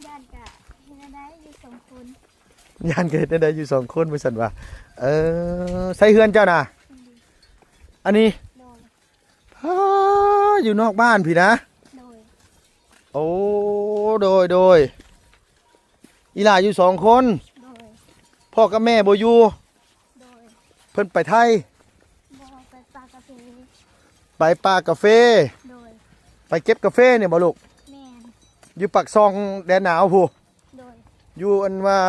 ຢ້ານກະເຮັດແນວໃດຢູ່ສອງຄົນ ຢ້ານກະເຮັດແນວໃດຢູ່ສອງຄົນ ວ່າຊັ້ນວ່າ. ເອີ ໃສເຮືອນເຈົ້ານະ? ອັນນີ້ ໂດຍ ພາ ຢູ່ນອກບ້ານພີ້ນະ? ໂດຍ ໂອ້ ໂດຍ ໂດຍ ອີ່ຫຼ້າຢູ່ສອງຄົນ? ໂດຍ ພໍ່ກັບແມ່ບໍ່ຢູ່? ໂດຍ ເພິ່ນໄປໄທ? ບໍ່ ໄປປ່າກາເຟ. ໄປປ່າກາເຟ? ໂດຍ ໄປເກັບກາເຟນີ້ບໍ່ລູກ? ແມ່ນ ຢູ່ປາກຊ່ອງແດນໜາວພຸ້ນ? ໂດຍ ຢູ່ອັນວ່າ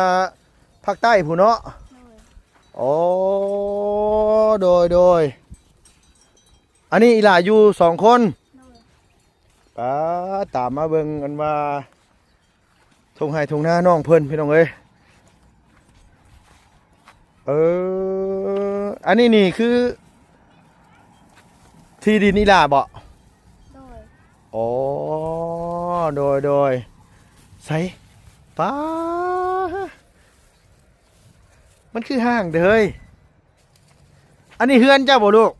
ພາກໃຕ້ພຸ້ນເນາະ? ໂດຍ ໂອ້ ໂດຍ ໂດຍ ອັນນີ້ອີ່ຫຼ້າຢູ່ສອງຄົນ? ໂດຍ ປາ ຕາມມາເບິ່ງອັນວ່າ ທົ່ງໄຮ່ທົ່ງນານ້ອງເພິ່ນ ພີ່ນ້ອງເອີຍ. ເອີ ອັນນີ້ນີ້ຄືທີ່ດິນອີ່ຫຼ້າບໍ? ໂດຍ ໂອ້ ໂດຍ ໂດຍ ໃສ ປາ ມັນຄືຮ້າງເດີເຮີ້ຍ. ອັນນີ້ເຮືອນເຈົ້າບໍລູກ?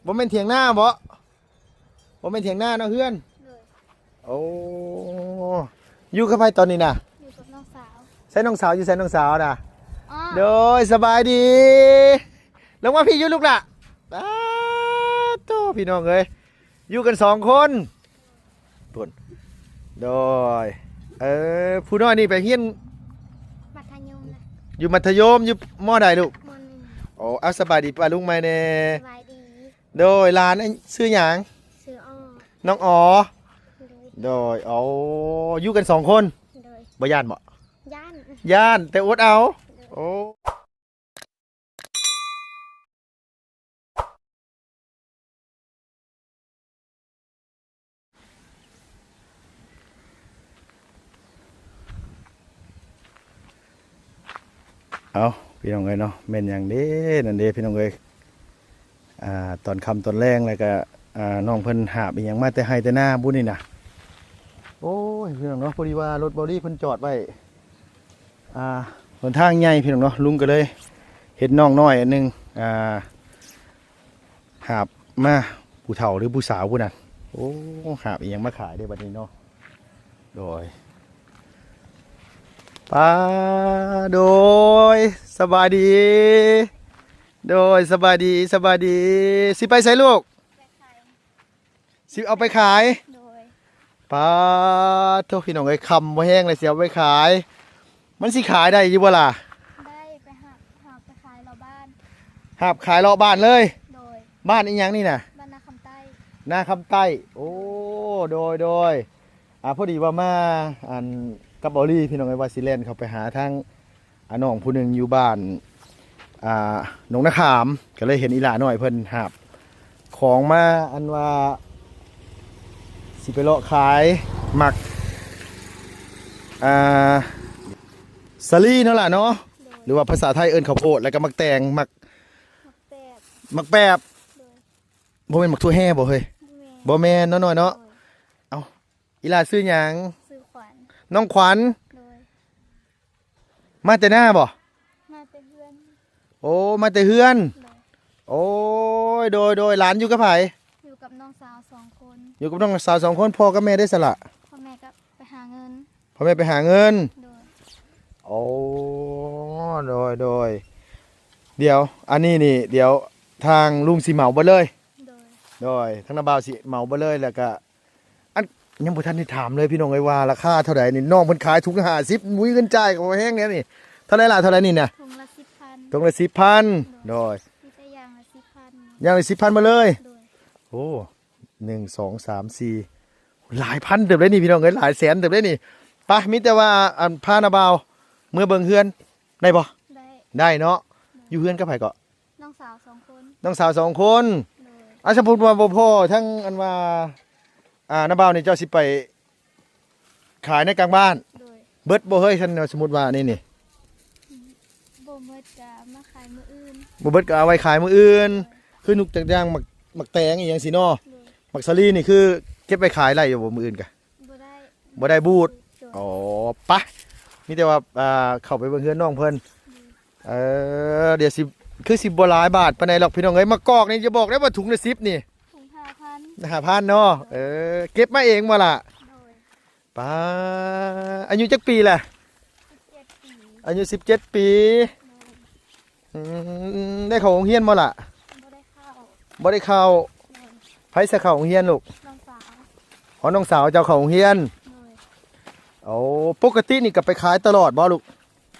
ໂດຍ ບໍ່ແມ່ນຖຽງນາບໍ? ບໍ່ແມ່ນຖຽງນາເນາະ ເຮືອນ? ໂດຍ ໂອ້ ຢູ່ກັບໃຜຕອນນີ້ນະ? ຢູ່ກັບນ້ອງສາວ. ໃສນ້ອງສາວ ຢູ່ໃສນ້ອງສາວນະ? ອໍ ໂດຍ ສະບາຍດີ ລົງມາພີ້ຢູ່ລູກຫຼ້າ. ປາໂທ້ ພີ່ນ້ອງເອີຍ ຢູ່ກັນສອງຄົນພຸ້ນ. ໂດຍ ເອີ ຜູ້ນ້ອຍນີ້ໄປຮຽນມັດທະຍົມນະ? ຢູ່ມັດທະຍົມ ຢູ່ ມໍໃດລູກ? ມໍໜຶ່ງ. ໂອ້ ເອົາ ສະບາຍດີປ້າລຸງໃໝ່ແດ່. ສະບາຍດີ. ໂດຍ ຫຼານຊື່ຫຍັງ? ຊື່ອໍ ນ້ອງອໍ. ໂດຍ ໂດຍ ເອົາ ຢູ່ກັນສອງຄົນ? ໂດຍ ບໍ່ຢ້ານບໍ? ຢ້ານ ຢ້ານ ແຕ່ອົດເອົາ. ໂດຍ ໂອ້ ເອົາ ພີ່ນ້ອງເອີຍເນາະ ແມ່ນຫຍັງເດ້ ນັ້ນເດ້ ພີ່ນ້ອງເອີຍ. ອ່າ ຕອນຄ່ຳຕອນແລງ ແລ້ວກະ ອ່າ ນ້ອງເພິ່ນຫາບອີ່ຫຍັງມາແຕ່ໄຮ່ແຕ່ນາບຸນີ້ນະ. ໂອ້ຍ ພີ່ນ້ອງເນາະ ພໍດີວ່າລົດເບົາລີເພິ່ນຈອດໄວ້ ອ່າ ຫົນທາງໃຫຍ່ ພີ່ນ້ອງເນາະ ລຸງກໍເລີຍເຫັນນ້ອງນ້ອຍອັນໜຶ່ງ ອ່າ ຫາບມາ ຜູ້ເຖົ້າຫຼືຜູ້ສາວຜູ້ນັ້ນ. ໂອ້ ຫາບອີ່ຫຍັງມາຂາຍເດ້ບັດນີ້ເນາະ. ໂດຍ ປ້າ ໂດຍ ສະບາຍດີ. ໂດຍ ສະບາຍດີ ສະບາຍດີ. ຊິໄປໃສລູກ? ໄປຂາຍ. ຊິເອົາໄປຂາຍ? ໂດຍ. ປາໂທ້ ພີ່ນ້ອງເອີຍ ຄ່ຳບໍ່ແຮງແລ້ວ ຊິເອົາໄປຂາຍ. ມັນຊິຂາຍໄດ້ຢູ່ບໍ່ລະ? ໄດ້ ໄປຫາ ຫາໄປຂາຍເລາະບ້ານ. ຫາບຂາຍເລາະບ້ານເລີຍ? ໂດຍ. ບ້ານອີ່ຫຍັງນີ້ນະ? ບ້ານນາຄຳໃຕ້. ນາຄຳໃຕ້. ໂອ້ ໂດຍ ໂດຍ. ອ່າ ພໍດີວ່າມາ ອັນ ກັບເບົາລີ ພີ່ນ້ອງເອີຍ ວ່າຊິແລ່ນເຂົ້າໄປຫາທາງ ອ່າ ນ້ອງຜູ້ໜຶ່ງຢູ່ບ້ານ ອ່າ ໜອງນາຂາມ ກໍເລີຍເຫັນອີ່ຫຼ້ານ້ອຍເພິ່ນຫາບຂອງມາ ອັນວ່າຊິໄປເລາະຂາຍໝາກ ອ່າ ສາລີເນາະຫຼ້າເນາະ. ໂດຍ. ຫຼືວ່າພາສາໄທເອີ້ນເຂົ້າໂພດ ແລ້ວກໍໝາກແຕງ ໝາກ ໝາກແປບ. ໝາກແປບ. ໂດຍ. ບໍ່ແມ່ນໝາກຖົ່ວແຮ່ບໍ່ເຮີ້ຍ? ບໍ່ແມ່ນ. ບໍ່ແມ່ນເນາະ ນ້ອຍເນາະ. ໂດຍ. ເອົ້າ ອີ່ຫຼ້າຊື່ຫຍັງ? ຊື່ຂວັນ. ນ້ອງຂວັນ. ໂດຍ. ມາແຕ່ນາບໍ່? ມາແຕ່ເຮືອນ. ໂອ້ ມາແຕ່ເຮືອນ. ໂດຍ. ໂອ້ຍ ໂດຍ ໂດຍ. ຫຼານຢູ່ກັບໃຜ? ຢູ່ກັບນ້ອງສາວສອງຄົນ. ຢູ່ກັບນ້ອງສາວສອງຄົນ. ພໍ່ກັບແມ່ໄດ້ສະລະ? ພໍ່ແມ່ກໍໄປຫາເງິນ. ພໍ່ແມ່ໄປຫາເງິນ. ໂດຍ. ໂອ້ ໂດຍ ໂດຍ. ດຽວ ອັນນີ້ນີ້ ດຽວທາງລຸງຊິເໝົາເບິດເລີຍ. ໂດຍ. ໂດຍ ທາງນ້າບ່າວຊິເໝົາເບິດເລີຍ ແລ້ວກະ ອັນ ຍັງບໍ່ທັນໄດ້ຖາມເລີຍ ພີ່ນ້ອງເອີຍ ວ່າລາຄາເທົ່າໃດນີ້. ນ້ອງເພິ່ນຂາຍຖົງລະຫ້າສິບ ບໍ່ມີເງິນຈ່າຍກໍບໍ່ແຮງແນວນີ້. ເທົ່າໃດລະ? ເທົ່າໃດນີ້ນະ? ຖົງລະສິບພັນ. ຖົງລະສິບພັນ. ໂດຍ. ໂດຍ ມີແຕ່ຢ່າງລະສິບພັນ. ຢ່າງລະສິບພັນມາເລີຍ. ໂດຍ. ໂອ້ ໜຶ່ງ ສອງ ສາມ ສີ່ ຫຼາຍພັນເຕີບເດ້ນີ້ ພີ່ນ້ອງເອີຍ ຫຼາຍແສນເຕີບເດ້ນີ້. ໄປ ມີແຕ່ວ່າ ອັນ ພານ້າບ່າວເມືອເບິ່ງເຮືອນໄດ້ບໍ່? ໄດ້. ໄດ້ເນາະ. ໂດຍ. ຢູ່ເຮືອນກັບໃຜເກາະ? ນ້ອງສາວສອງຄົນ. ນ້ອງສາວສອງຄົນ. ໂດຍ. ອາ ສົມມຸດວ່າບໍ່ພໍ້ທັງ ອັນວ່າ ອ່າ ນ້າບ່າວນີ້ ເຈົ້າຊິໄປຂາຍໃນກາງບ້ານ? ໂດຍ. ເບິດບໍ່ເຮີ້ຍ ຄັນສົມມຸດວ່ານີ້ນີ້? ບໍ່ເບິດກະມາຂາຍມື້ອື່ນ. ບໍ່ເບິດກະເອົາໄວ້ຂາຍມື້ອື່ນ. ໂດຍ. ຄືຍົກຕົວຢ່າງໝາກ ໝາກແຕງອີ່ຫຍັງຊີ້ເນາະ. ໂດຍ. ໝາກສາລີນີ້ຄືເກັບໄວ້ຂາຍໄດ້ຢູ່ບໍ່ມື້ອື່ນກະ? ບໍ່ໄດ້ ບໍ່ໄດ້ບູດ. ໂດຍ. ອໍ ປະ ມີແຕ່ວ່າ ອ່າ ເຂົ້າໄປເບິ່ງເຮືອນນ້ອງເພິ່ນ. ໂດຍ. ເອີ ດຽວຊິ ຄືຊິບໍ່ຫຼາຍບາດປານໃດດອກ ພີ່ນ້ອງເອີຍ. ໝາກກອກນີ້ ຢ່າບອກໄດ້ວ່າຖົງລະສິບນີ້ ຖົງຫ້າພັນ. ຫ້າພັນເນາະ. ເອີ ເກັບມາເອງບໍ່ລະ? ໂດຍ. ປາ ອາຍຸຈັກປີແຫຼະ? ສິບເຈັດປີ. ອາຍຸສິບເຈັດປີ. ໂດຍ. ອືມ ໄດ້ເຂົ້າໂຮງຮຽນບໍ່ລະ? ບໍ່ໄດ້ເຂົ້າ. ບໍ່ໄດ້ເຂົ້າ. ໂດຍ. ໃຜສະເຂົ້າໂຮງຮຽນລູກ? ນ້ອງສາວ. ອໍ ນ້ອງສາວເຈົ້າເຂົ້າໂຮງຮຽນ. ໂດຍ. ໂອ້ ປົກກະຕິນີ້ກໍໄປຂາຍຕະຫຼອດບໍ່ລູກ?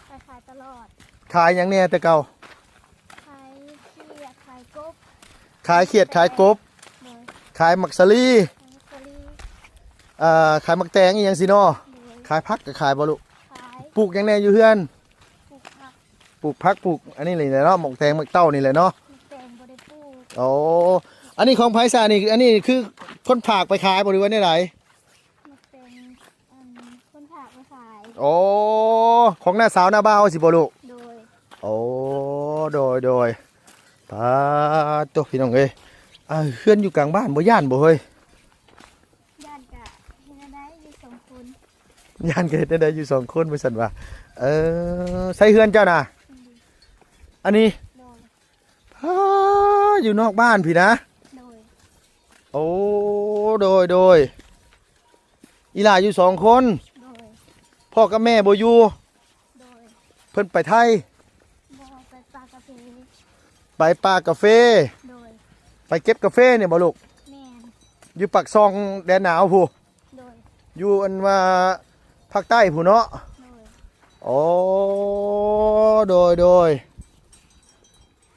ໄປຂາຍຕະຫຼອດ. ຂາຍຫຍັງແດ່ແຕ່ເກົ່າ? ຂາຍຂຽດ ຂາຍກົບ. ຂາຍຂຽດ ຂາຍກົບ. ໂດຍ. ຂາຍໝາກສາລີ. ຂາຍໝາກສາລີ. ເອີ ຂາຍໝາກແຕງອີ່ຫຍັງຊີ້ເນາະ. ໂດຍ. ຂາຍຜັກກໍຂາຍບໍ່ລູກ? ຂາຍ. ປູກຫຍັງແດ່ຢູ່ເຮືອນ? ປູກຜັກ. ປູກຜັກ ປູກອັນນີ້ນີ້ແຫຼະເນາະ ໝາກແຕງ ໝາກເຕົ້ານີ້ແຫຼະເນາະ. ໝາກແຕງບໍ່ໄດ້ປູກ. ໂອ້ ອັນນີ້ຂອງໃຜຊະນີ້? ອັນນີ້ຄືຄົນຝາກໄປຂາຍບໍ່ ຫຼືວ່າແນວໃດ? ໝາກແຕງ ອັນ ຄົນຝາກໄປຂາຍ. ໂອ້ ຂອງນ້າສາວນ້າບ່າວຊິບໍ່ລູກ? ໂດຍ. ໂອ້ ໂດຍ ໂດຍ. ປາດໂທ້ ພີ່ນ້ອງເອີຍ ອ່າ ເຮືອນຢູ່ກາງບ້ານ ບໍ່ຢ້ານບໍ່ເຮີ້ຍ? ຢ້ານກະເຮັດແນວໃດ ຢູ່ສອງຄົນ. ຢ້ານກະເຮັດແນວໃດ ຢູ່ສອງຄົນ ວ່າຊັ້ນວ່າ. ເອີ ໃສເຮືອນເຈົ້ານະ? ອັນນີ້. ໂດຍ. ອາ ຢູ່ນອກບ້ານພີ້ນະ? ໂດຍ. ໂອ້ ໂດຍ ໂດຍ. ອີ່ຫຼ້າຢູ່ສອງຄົນ? ໂດຍ. ພໍ່ກັບແມ່ບໍ່ຢູ່? ໂດຍ. ເພິ່ນໄປໄທ? ບໍ່ ໄປປ່າກາເຟ. ໄປປ່າກາເຟ? ໂດຍ. ໄປເກັບກາເຟນີ້ບໍ່ລູກ? ແມ່ນ. ຢູ່ປາກຊ່ອງແດນໜາວພຸ້ນ? ໂດຍ. ຢູ່ອັນວ່າພາກໃຕ້ພຸ້ນເນາະ? ໂດຍ. ໂອ້ ໂດຍ ໂດຍ.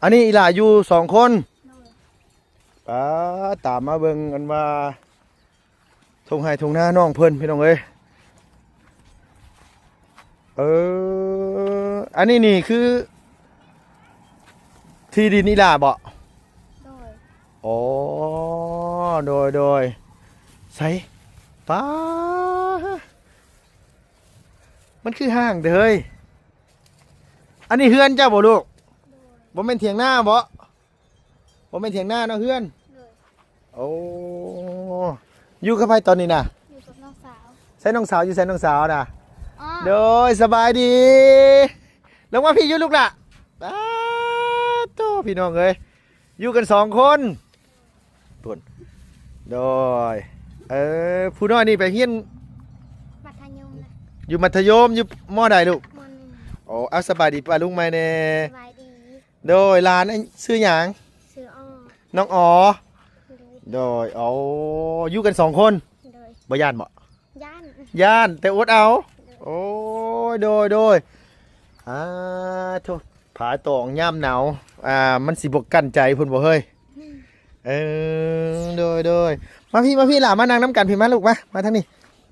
ອັນນີ້ອີ່ຫຼ້າຢູ່ສອງຄົນ? ໂດຍ. ປາ ຕາມມາເບິ່ງອັນວ່າທົ່ງໄຮ່ທົ່ງນານ້ອງເພິ່ນ ພີ່ນ້ອງເອີຍ. ເອີ ອັນນີ້ນີ້ຄືທີ່ດິນອີ່ຫຼ້າບໍ? ໂດຍ. ອໍ ໂດຍ ໂດຍ. ໃສ ປາ ມັນຄືຫ້າງແທ້ເຮີ້ຍ. ອັນນີ້ເຮືອນເຈົ້າບໍລູກ? ໂດຍ. ບໍ່ແມ່ນຖຽງນາບໍ? ບໍ່ແມ່ນຖຽງນາເນາະ ເຮືອນ. ໂດຍ. ໂອ້ ຢູ່ກັບໃຜຕອນນີ້ນະ? ຢູ່ກັບນ້ອງສາວ. ໃສນ້ອງສາວ ຢູ່ໃສນ້ອງສາວນະ? ອໍ ໂດຍ ສະບາຍດີ. ລົງມາພີ້ຢູ່ລູກຫຼ້າ. ປາໂທ້ ພີ່ນ້ອງເອີຍ ຢູ່ກັນສອງຄົນ. ພຸ້ນ ໂດຍ. ເອີ ຜູ້ນ້ອຍນີ້ໄປຮຽນມັດທະຍົມນະ? ຢູ່ມັດທະຍົມ ຢູ່ ມໍໃດລູກ? ມໍໜຶ່ງ. ໂອ້ ເອົາ ສະບາຍດີປ້າລຸງໃໝ່ແດ່. ສະບາຍດີ. ໂດຍ. ຫຼານຊື່ຫຍັງ? ຊື່ອໍ. ນ້ອງອໍ. ໂດຍ. ໂດຍ. ໂອ້ ຢູ່ກັນສອງຄົນ. ໂດຍ. ບໍ່ຢ້ານບໍ? ຢ້ານ. ຢ້ານ ແຕ່ອົດເອົາ. ໂດຍ. ໂອ້ຍ ໂດຍ ໂດຍ. ອາ ໂທ້ ຜາຕອງຍາມໜາວ ອ່າ ມັນຊິບໍ່ກັ້ນໃຈພຸ້ນບໍ່ເຮີ້ຍ? ອືມ. ເອີ ໂດຍ ໂດຍ. ມາພີ້ ມາພີ້ຫຼ້າ ມານັ່ງນຳກັນພີ້ ມາລູກ ມາ ມາທາງນີ້.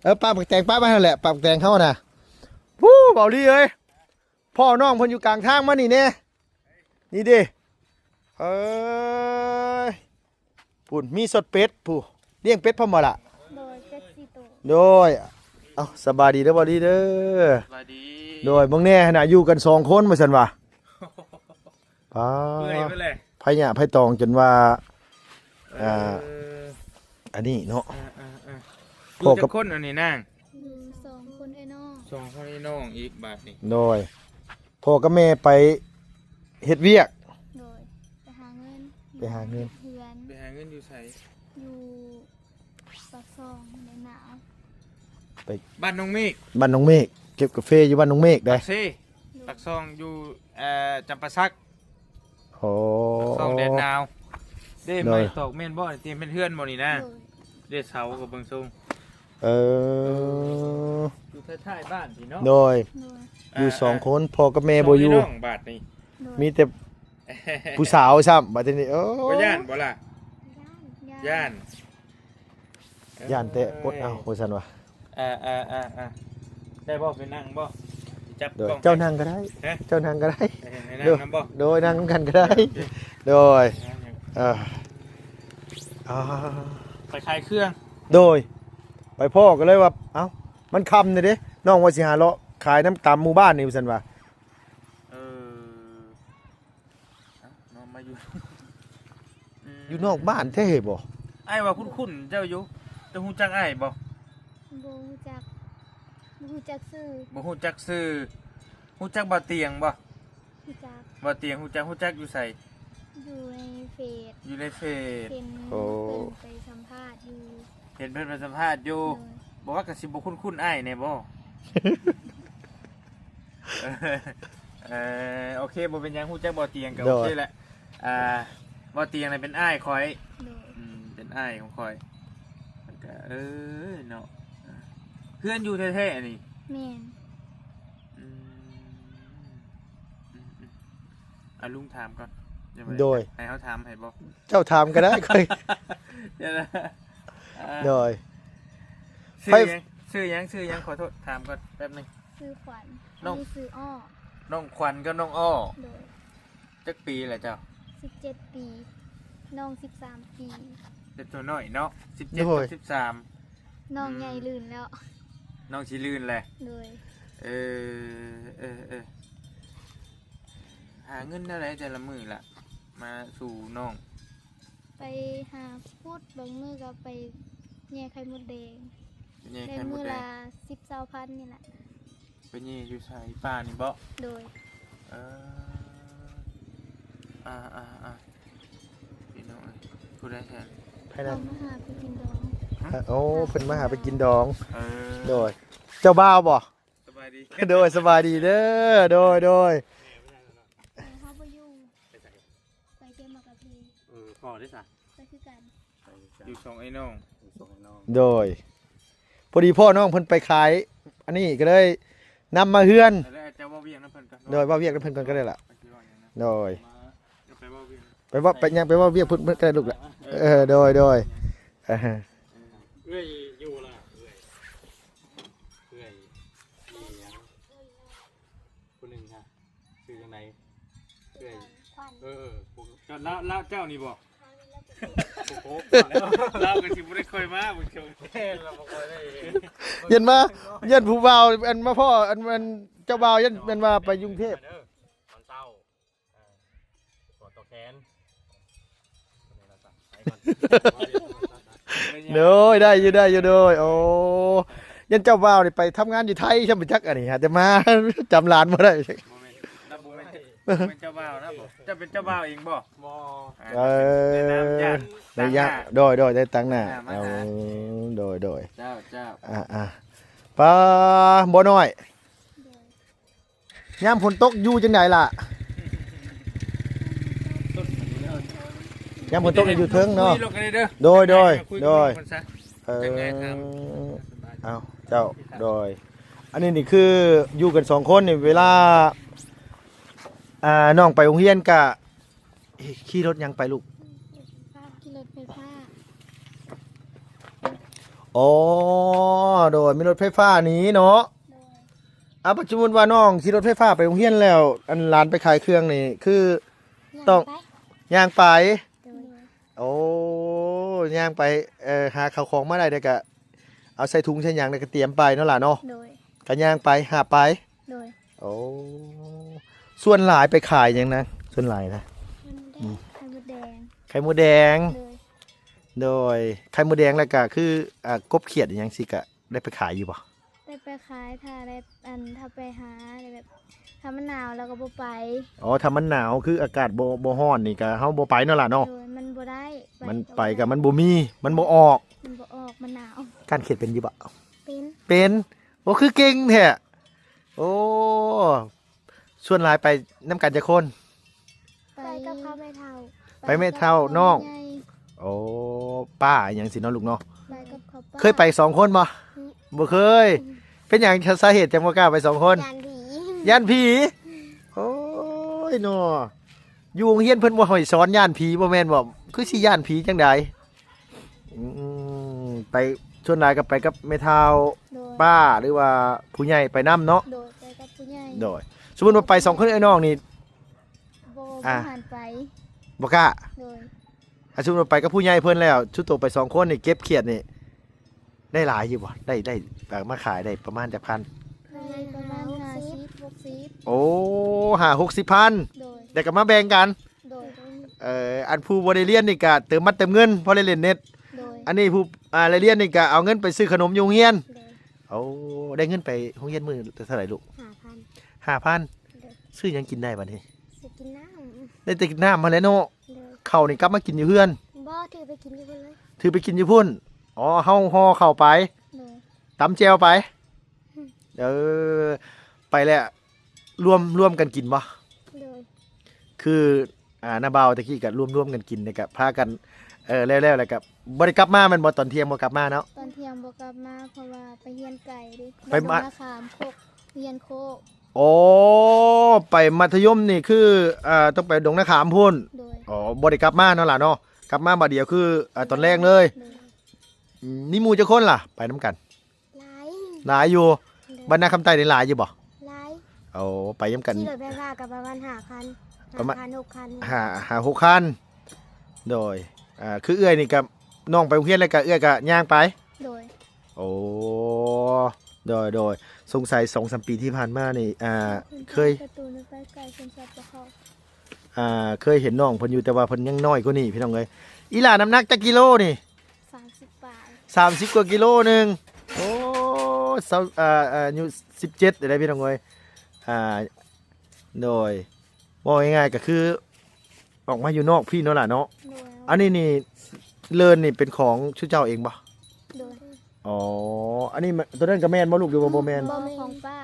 ເອີ ປາກໝາກແຕງປະໄວ້ຫັ້ນແຫຼະ ປາກໝາກແຕງເຮົານະ. ຜູ້ ເບົາລີເອີຍ ພໍ່ນ້ອງເພິ່ນຢູ່ກາງທາງ ມານີ້ແດ່. ນີ້ເດ້. ເອີຍ ພຸ້ນ ມີສົດເປັດ ຜູ້ ລ້ຽງເປັດພ້ອມບໍ່ລະ? ໂດຍ ເປັດສີ່ໂຕ. ໂດຍ. ເອົ້າ ສະບາຍດີເດີ ເບົາລີເດີ. ສະບາຍດີ. ໂດຍ. ເບິ່ງແດ່ຫັ້ນນະ ຢູ່ກັນສອງຄົນວ່າຊັ້ນວ່າ. ປາ ເປື່ອຍໄປແລ້ວ ໄຜຫຍ້າໄຜຕອງຈົນວ່າ ເອີ ອ່າ ອັນນີ້ເນາະ. ເອີ ເອີ ເອີ. ຢູ່ຈັກຄົນອັນນີ້ນາງ? ຢູ່ສອງຄົນເອື້ອຍນ້ອງ. ສອງຄົນເອື້ອຍນ້ອງອີກບາດນີ້. ໂດຍ. ພໍ່ກັບແມ່ໄປເຮັດວຽກ. ໂດຍ. ໄປຫາເງິນ. ໄປຫາເງິນ. ເຮືອນ. ໄປຫາເງິນຢູ່ໃສ? ຢູ່ປາກຊ່ອງແດນໜາວ. ໄປບ້ານນ້ອງເມກ. ບ້ານນ້ອງເມກ ເກັບກາເຟຢູ່ບ້ານນ້ອງເມກໄດ໋. ປາກເຊ. ໂດຍ. ປາກຊ່ອງຢູ່ ເອີ ຈຳປາສັກ. ໂອ້ ປາກຊ່ອງແດນໜາວ. ເດ້. ໂດຍ. ໄມ້ຕອກແມ່ນບໍ່? ທີ່ເປັນເຮືອນບໍ່ນີ້ນາ? ໂດຍ. ເດ້ ເສົາກໍເບິ່ງຊົງ. ເອີ ຢູ່ທ້າຍໆບ້ານພີ້ເນາະ. ໂດຍ. ໂດຍ. ຢູ່ສອງຄົນ ອ່າ ພໍ່ກັບແມ່ບໍ່ຢູ່. ສອງພີ່ນ້ອງບາດນີ້. ໂດຍ. ມີແຕ່ຜູ້ສາວຊ້ຳ ບາດທີນີ້. ໂອ້ ບໍ່ຢ້ານບໍ່ລະ? ຢ້ານ ຢ້ານ ຢ້ານ. ຢ້ານແຕ່ອົດເອົາ ເອີ ວ່າຊັ້ນວ່າ. ອ່າໆໆໆ ໄດ້ບໍ່? ໄປນັ່ງບໍ່? ຈັບກ້ອງ. ໂດຍ. ເຈົ້ານັ່ງກໍໄດ້. ຮະ? ເຈົ້ານັ່ງກໍໄດ້. ໃຫ້ນັ່ງນຳບໍ່? ໂດຍ. ນັ່ງນຳກັນກໍໄດ້. ໂອເຄ. ໂດຍ. ອ່າ ອ່າ ໄປຂາຍເຄື່ອງ. ໂດຍ. ໄປພໍ້ກໍເລີຍວ່າ ເອົ້າ ມັນຄ່ຳແລ້ວເດ້ ນ້ອງວ່າຊິຫາເລາະຂາຍນຳຕາມໝູ່ບ້ານນີ້ ວ່າຊັ້ນວ່າ. ເອີ ເອົາ ນ້ອງມາຢູ່ ອືມ ຢູ່ນອກບ້ານແທ້ບໍ່? ອ້າຍວ່າຄຸ້ນໆເຈົ້າຢູ່. ເຈົ້າຮູ້ຈັກອ້າຍບໍ່? ບໍ່ຮູ້ຈັກ. ບໍ່ຮູ້ຈັກຊື່. ບໍ່ຮູ້ຈັກຊື່. ຮູ້ຈັກບ່າວຕຽງບໍ່? ຮູ້ຈັກ. ບ່າວຕຽງຮູ້ຈັກ. ຮູ້ຈັກຢູ່ໃສ? ຢູ່ໃນເຟສ. ຢູ່ໃນເຟສ. ເຫັນ ໂອ້ ເພິ່ນໄປສຳພາດຢູ່. ເຫັນເພິ່ນໄປສຳພາດຢູ່. ໂດຍ. ບໍ່ວ່າກໍຊິບໍ່ຄຸ້ນໆອ້າຍແດ່ບໍ່? ເອີ ໂອເຄ ບໍ່ເປັນຫຍັງ ຮູ້ຈັກບໍ່ຕຽງກໍ ໂດຍ ໂອເຄແຫຼະ. ອ່າ ບໍ່ຕຽງນີ້ເປັນອ້າຍຂ້ອຍ ໂດຍ ອືມ ເປັນອ້າຍຂອງຂ້ອຍ ມັນກໍ ເອີ ເນາະ ເຮືອນຢູ່ແທ້ໆ ອັນນີ້ ແມ່ນ ອືມ ອືມ ອືມ ອາ ລຸງຖາມກ່ອນ ໂດຍ ໃຫ້ເຮົາຖາມໃຫ້ບໍ່? ເຈົ້າຖາມກໍໄດ້ ຂ້ອຍ ດຽວນະ ອ່າ ໂດຍ ຊື່ຫຍັງ? ຊື່ຫຍັງ? ຊື່ຫຍັງ? ຂໍໂທດ ຖາມກ່ອນແປັບໜຶ່ງ. ຊື່ຂວັນ ນ້ອງ ອັນນີ້ຊື່ອ້ອ ນ້ອງຂວັນກັບນ້ອງອ້ອ ໂດຍ ຈັກປີລະເຈົ້າ? ສິບເຈັດປີ ນ້ອງສິບສາມປີ ເປັນຕົວນ້ອຍເນາະ ສິບເຈັດ ໂດຍ ກັບສິບສາມ ນ້ອງ ອືມ ໃຫຍ່ລື່ນແລ້ວ ນ້ອງຊິລື່ນແຫຼະ ໂດຍ ເອີ ເອີ ເອີ ຫາເງິນແນວໃດແຕ່ລະມື້ລະ ມາສູ່ນ້ອງ? ໄປຫາຂຸດ ບາງມື້ກໍໄປແຍ່ໄຂ່ມົດແດງ ແຍ່ໄຂ່ມົດແດງ ໄດ້ມື້ລະສິບ ຊາວພັນນີ້ລະ. ໄປແຍ່ຢູ່ໃສ? ປ່ານີ້ບໍ? ໂດຍ ເອີ ອ່າໆໆ ພີ່ນ້ອງເອີຍ ຜູ້ໃດແທ້? ໃຜນະ? ເຂົາມາຫາໄປກິນດອງ ຮະ? ໂອ້ ເພິ່ນມາຫາໄປກິນດອງ ເອີ ໂດຍ ເຈົ້າບ່າວບໍ? ສະບາຍດີ ໂດຍ ສະບາຍດີເດີ ໂດຍ ໂດຍ ເຮົາບໍ່ຢູ່ ໄປແກ່ໝາກກະເພ ເອີ ພໍ່ເດ້ສະ? ໄປຄືກັນ ຢູ່ສອງໄອ້ນ້ອງ ຢູ່ສອງໄອ້ນ້ອງ ໂດຍ ພໍດີພໍ່ນ້ອງເພິ່ນໄປຂາຍ ອັນນີ້ກໍເລີຍນຳມາເຮືອນ ແລ້ວເຈົ້າເວົ້າວຽກນຳເພິ່ນກ່ອນ ໂດຍ ເວົ້າວຽກນຳເພິ່ນກ່ອນກໍໄດ້ລະ ໂດຍ ໄປເວົ້າວຽກ ໄປເວົ້າ ໄປຫຍັງ ໄປເວົ້າວຽກເພິ່ນ ເພິ່ນກໍໄດ້ລູກລະ ເອີ ໂດຍ ໂດຍ ເອີ ເອື້ອຍຢູ່ລະ ເອື້ອຍ ເອື້ອຍອີ່ຫຍັງ ຜູ້ໜຶ່ງຮະ ຊື່ຈັ່ງໃດ? ເອື້ອຍ ຂວັນ ເອີ ເອີ ເຈົ້າ ລາວ ລາວເຈົ້ານີ້ບໍ? ໂອ້ໂຫ ລາວກໍຊິບໍ່ໄດ້ຄ່ອຍມາເບິ່ງເຈົ້າ ແມ່ນລະ ບໍ່ຄ່ອຍໄດ້ເຫັນ ຢ້ານມາ ຢ້ານຜູ້ບ່າວ ອັນມາພໍ້ ອັນ ອັນເຈົ້າບ່າວ ຢ້ານແມ່ນວ່າໄປຢູ່ກຸງເທບ ເດີ ຕອນເຊົ້າ ອ່າ ກອດຕໍ່ແຂນ ໂດຍ ໄດ້ຢູ່ ໄດ້ຢູ່ ໂດຍ ໂອ້ ຢ້ານເຈົ້າບ່າວນີ້ໄປທຳງານຢູ່ໄທ ຊ່ຳບໍ່ຈັກອັນນີ້ ຫາແຕ່ມາຈຳຫຼານບໍ່ໄດ້ ບໍ່ແມ່ນ ລາວບໍ່ແມ່ນ ບໍ່ແມ່ນເຈົ້າບ່າວນະບໍ? ເຈົ້າເປັນເຈົ້າບ່າວເອງບໍ? ບໍ່ ອ່າ ເອີ ໃນນາມຍາດ ໃນຍາມ ຕາງໜ້າ ໂດຍ ໂດຍ ໃນຕາງໜ້າ ຕາງໜ້າມາ ໂອ້ ໂດຍ ໂດຍ ເຈົ້າ ເຈົ້າ ອ່າໆ ປາ ບໍ່ນ້ອຍ ໂດຍ ຍາມຝົນຕົກຢູ່ຈັ່ງໃດລະ? ຍາມຝົນຕົກຢູ່ເທິງເນາະ ໂດຍ ໂດຍ ໂດຍ ເອີ ເອົາ ເຈົ້າ ໂດຍ ອັນນີ້ນີ້ຄືຢູ່ກັນສອງຄົນນີ້ ເວລາ ອ່າ ນ້ອງໄປໂຮງຮຽນກະຂີ່ລົດຫຍັງໄປລູກ? ຂີ່ລົດໄຟຟ້າ ອໍ ໂດຍ ມີລົດໄຟຟ້ານີ້ເນາະ ໂດຍ ອ່າ ສົມມຸດວ່ານ້ອງຂີ່ລົດໄຟຟ້າໄປໂຮງຮຽນແລ້ວ ອັນຫຼານໄປຂາຍເຄື່ອງນີ້ ຄື ຍ່າງ ຕ້ອງ ໄປ ຍ່າງໄປ ໂດຍ ໂອ້ ຍ່າງໄປ ເອີ ຫາເຂົ້າຂອງມາໄດ້ ແລ້ວກະເອົາໃສ່ຖົງໃສ່ຫຍັງ ແລ້ວກະຕຽມໄປເນາະຫຼານເນາະ ໂດຍ ກະຍ່າງໄປ ຫາບໄປ ໂດຍ ໂອ້ ສ່ວນຫຼາຍໄປຂາຍຫຍັງນະ? ສ່ວນຫຼາຍນະ ໄຂ່ມົດແດງ ອືມ ໄຂ່ມົດແດງ ໄຂ່ມົດແດງ ໂດຍ ໂດຍ ໄຂ່ມົດແດງ ແລ້ວກະຄື ອ່າ ກົບຂຽດອີ່ຫຍັງຊີ້ ກະໄດ້ໄປຂາຍຢູ່ບໍ່? ໄດ້ໄປຂາຍ ຖ້າໄດ້ ອັນ ຖ້າໄປຫາ ແບບ ຖ້າມັນໜາວລາວກໍບໍ່ໄປ ອໍ ຖ້າມັນໜາວ ຄືອາກາດບໍ່ ບໍ່ຮ້ອນນີ້ກະ ເຮົາບໍ່ໄປເນາະຫຼານເນາະ ໂດຍ ມັນບໍ່ໄດ້ ມັນໄປກະມັນບໍ່ມີ ມັນບໍ່ອອກ ມັນບໍ່ອອກ ມັນໜາວ ກ້ານຂຽດເປັນຢູ່ບໍ່? ເປັນ ເປັນ ໂອ້ ຄືເກັ່ງແທ້ ໂອ້ ສ່ວນຫຼາຍໄປນຳກັນຈັກຄົນ? ໄປກັບເຂົາແມ່ເຖົ້າ ໄປແມ່ເຖົ້ານ້ອງ ໂອ້ ປ້າຫຍັງຊີ້ເນາະລູກເນາະ ໄປກັບເຂົາປ້າ ເຄີຍໄປສອງຄົນບໍ່? ອືມ ບໍ່ເຄີຍ ອືມ ເປັນຫຍັງ ສາເຫດຈັ່ງບໍ່ກ້າໄປສອງຄົນ? ຢ້ານຜີ ຢ້ານຜີ ໂອ້ຍເນາະ ຢູ່ໂຮງຮຽນເພິ່ນບໍ່ໃຫ້ສອນຢ້ານຜີບໍ່ແມ່ນບໍ່? ຄືຊິຢ້ານຜີຈັ່ງໃດ? ອືມ ໄປ ສ່ວນຫຼາຍກໍໄປກັບແມ່ເຖົ້າ ໂດຍ ປ້າ ຫຼືວ່າຜູ້ໃຫຍ່ໄປນຳເນາະ ໂດຍ ໄປກັບຜູ້ໃຫຍ່ ໂດຍ ສົມມຸດວ່າໄປສອງຄົນເອື້ອຍນ້ອງນີ້ ບໍ່ ອ່າ ບໍ່ຫັນໄປ ບໍ່ກ້າ ໂດຍ ອ່າ ສົມມຸດວ່າໄປກັບຜູ້ໃຫຍ່ເພິ່ນແລ້ວ ຊຸໂຕໄປສອງຄົນນີ້ ເກັບຂຽດນີ້ ໄດ້ຫຼາຍຢູ່ບໍ່? ໄດ້ ໄດ້ ເອົາມາຂາຍໄດ້ປະມານຈັກພັນ? ໄດ້ປະມານຫ້າສິບ ຫົກສິບ ໂອ້ ຫ້າຫົກສິບພັນ ໂດຍ ແລ້ວກໍມາແບ່ງກັນ ໂດຍ ເອີ ອັນຜູ້ບໍ່ໄດ້ຮຽນນີ້ກະເຕີມບັດເຕີມເງິນ ພໍໄດ້ຫຼິ້ນເນັດ ໂດຍ ອັນນີ້ຜູ້ ອ່າ ໄດ້ຮຽນນີ້ກະເອົາເງິນໄປຊື້ຂະໜົມຢູ່ໂຮງຮຽນ ໂດຍ ໂອ້ ໄດ້ເງິນໄປໂຮງຮຽນມື້ເທົ່າໃດລູກ? ຫ້າພັນ ຫ້າພັນ ໂດຍ ຊື້ຫຍັງກິນໄດ້ບັດນີ້? ຊື້ກິນນ້ຳ ໄດ້ແຕ່ກິນນ້ຳຫັ້ນແຫຼະເນາະ ໂດຍ ເຂົ້ານີ້ກັບມາກິນຢູ່ເຮືອນ? ບໍ່ ຖືໄປກິນຢູ່ພຸ້ນເລີຍ ຖືໄປກິນຢູ່ພຸ້ນ ອໍ ເຮົາຫໍ່ເຂົ້າໄປ ໂດຍ ຕຳແຈ່ວໄປ ອືມ ເອີ ໄປແລ້ວລວມ ລວມກັນກິນບໍ່? ໂດຍ ຄື ອ່າ ນ້າບ່າວຕະກີ້ກໍລວມໆກັນກິນ ແລ້ວກໍພາກັນ ເອີ ແລ້ວໆ ແລ້ວກໍບໍ່ໄດ້ກັບມາແມ່ນບໍ່? ຕອນທ່ຽງບໍ່ກັບມາເນາະ? ຕອນທ່ຽງບໍ່ກັບມາ ເພາະວ່າໄປຮຽນໄກເດ້ ໄປມາ ບ້ານໜອງນາຂາມ ໂຄກ ຮຽນໂຄກ. ອໍ ໄປມັດທະຍົມນີ້ຄື ອ່າ ຕ້ອງໄປດົງນາຂາມພຸ້ນ. ໂດຍ ອໍ ບໍ່ໄດ້ກັບມາເນາະຫຼາເນາະ? ກັບມາບາດດຽວຄື ອ່າ ຕອນແລງເລີຍ. ໂດຍ ອືມ ມີໝູ່ຈັກຄົນລະໄປນຳກັນ? ຫຼາຍ ຫຼາຍຢູ່. ໂດຍ ບ້ານນາຄຳໃຕ້ນີ້ຫຼາຍຢູ່ບໍ່? ຫຼາຍ. ໂອ້ ໄປນຳກັນ ຂີ່ລົດໄຟຟ້າກໍປະມານຫ້າຄັນ ປະມານ ຫ້າຄັນ ຫົກຄັນ ຫ້າ ຫ້າ ຫົກຄັນ. ໂດຍ ອ່າ ຄືເອື້ອຍນີ້ກັບນ້ອງໄປໂຮງຮຽນ ແລ້ວກໍເອື້ອຍກໍຍ່າງໄປ? ໂດຍ ໂອ້ ໂດຍ ໂດຍ ສົງໄສສອງສາມປີທີ່ຜ່ານມານີ້ ອ່າ ເຄີຍ ປະຕູໄປໄກ ສົງໄສບໍ່ເຂົ້າ ອ່າ ເຄີຍເຫັນນ້ອງເພິ່ນຢູ່ ແຕ່ວ່າເພິ່ນຍັງນ້ອຍກວ່ານີ້ ພີ່ນ້ອງເອີຍ. ອີຫຼ້ານ້ຳໜັກຈັກກິໂລນີ້? ສາມສິບປາຍ ສາມສິບກວ່າກິໂລໜຶ່ງ. ໂອ້ ສາວ ອ່າ ອາຍຸສິບເຈັດໄດ້ພີ່ນ້ອງເອີຍ. ອ່າ ໂດຍ ເວົ້າງ່າຍໆກໍຄືອອກມາຢູ່ນອກພີ້ເນາະຫຼ້າເນາະ? ໂດຍ ອັນນີ້ນີ້ ເລີນນີ້ເປັນຂອງຊຸເຈົ້າເອງບໍ່? ໂດຍ ອໍ ອັນນີ້ ໂຕນັ້ນກໍແມ່ນບໍ່ລູກ ຫຼືວ່າບໍ່ແມ່ນ? ບໍ່ແມ່ນ ຂອງປ້າ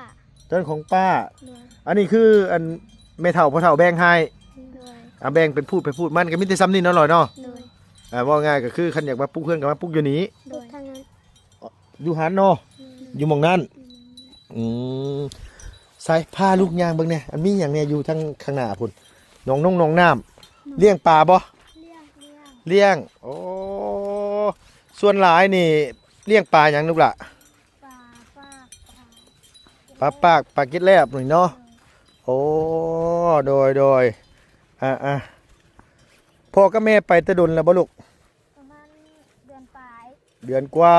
ໂຕນັ້ນຂອງປ້າ. ໂດຍ ອັນນີ້ຄື ອັນ ແມ່ເຖົ້າພໍ່ເຖົ້າແບ່ງໃຫ້. ໂດຍ ອ່າ ແບ່ງເປັນພູດໄປພູດມັນ ກໍມີແຕ່ສ່ຳນີ້ເນາະຫຼ້າເນາະ? ໂດຍ ອ່າ ເວົ້າງ່າຍກໍຄືຄັນຢາກມາປຸກເຮືອນກໍມາປຸກຢູ່ນີ້. ໂດຍ ຢູ່ຫັ້ນເນາະ? ແມ່ນ ຢູ່ໝ່ອງນັ້ນ. ອືມ ໃສ ພາລູກຍ່າງເບິ່ງແດ່ ອັນມີຫຍັງແດ່ຢູ່ທາງຂ້າງໜ້າພຸ້ນ? ໜອງນົງໜອງນ້ຳ. ອືມ ລ້ຽງປາບໍ່? ລ້ຽງ ລ້ຽງ ລ້ຽງ. ໂອ້ ສ່ວນຫຼາຍນີ້ລ້ຽງປາຫຍັງລູກຫຼ້າ? ປາປາກ ປາປາກ ປາເກັດແລບນີ້ເນາະ? ໂດຍ ໂອ້ ໂດຍ ໂດຍ. ອ່າໆ ພໍ່ກັບແມ່ໄປແຕ່ດົນແລ້ວບໍ່ລູກ? ປະມານເດືອນປາຍ ເດືອນກວ່າ.